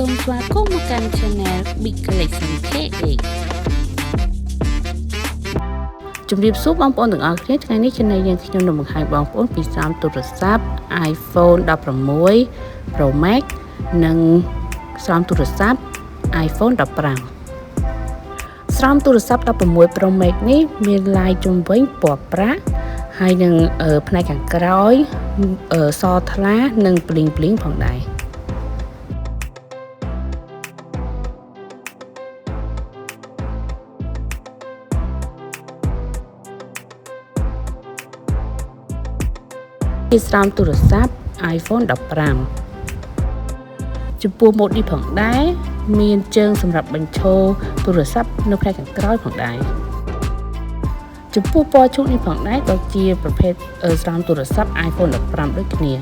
សូមស្វាគមន៍មកកាន់ Channel Big Collection KH ជំរាបសួរបងប្អូនទាំងអស់គ្នាថ្ងៃនេះ Channel យើងខ្ញុំនឹងបង្ហាញបងប្អូនពីស្រោមទូរស័ព្ទ iPhone 16 Pro Max និងស្រោមទូរស័ព្ទ iPhone 15ស្រោមទូរស័ព្ទ16 Pro Max នេះមានឡាយជុំវិញពណ៌ប្រាក់ហើយនឹងផ្នែកខាងក្រោយសថ្លានិងប្លីងប្លីងផងដែរ ជាស្រោមទូរស័ព្ទ iPhone 15ចំពោះម៉ូតនេះផងដែរមានជើងសម្រាប់បញ្ឈរទូរស័ព្ទនៅផ្នែកខាងក្រោយផងដែរចំពោះពណ៌ឈូកនេះផងដែរក៏ជាប្រភេទស្រោមទូរស័ព្ទ iPhone 15ដូចគ្នា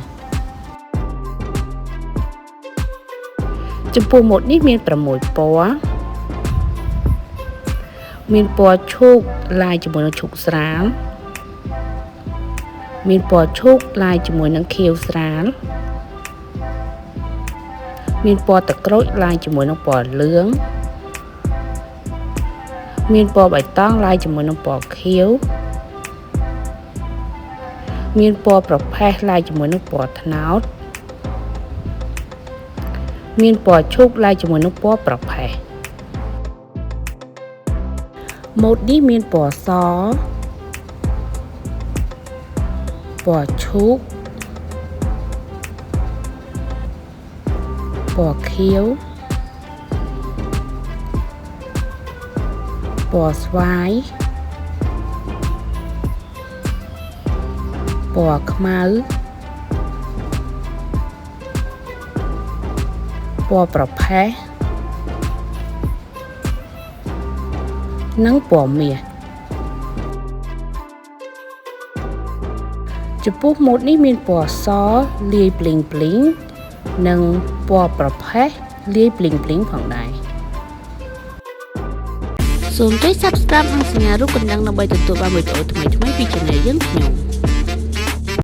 ចំពោះម៉ូតនេះមាន6ពណ៌មានពណ៌ឈូកឡាយជាមួយនឹងឈូកស្រាលមានពណ៌ឈូកឡាយជាមួយនឹងខៀវស្រាលមានពណ៌ទឹកក្រូចឡាយជាមួយនឹងពណ៌លឿងមានពណ៌បៃតងឡាយជាមួយនឹងពណ៌ខៀវមានពណ៌ប្រផេះឡាយជាមួយនឹងពណ៌ត្នោតមានពណ៌ឈូកឡាយជាមួយនឹងពណ៌ប្រផេះម៉ូតនេះមានពណ៌សពណ៌ឈូកពណ៌ខៀវពណ៌ស្វាយពណ៌ខ្មៅពណ៌ប្រផេះនិងពណ៌មាសចំពោះម៉ូតនេះមានពណ៌សលាយប្លីងប្លីងនិងពណ៌ប្រផេះលាយប្លីងប្លីងផងដែរសូមចុច Subscribe និងសញ្ញារូបកណ្ដឹងដើម្បីទទួលបានវីដេអូថ្មីៗពី Channel យើងខ្ញុំ។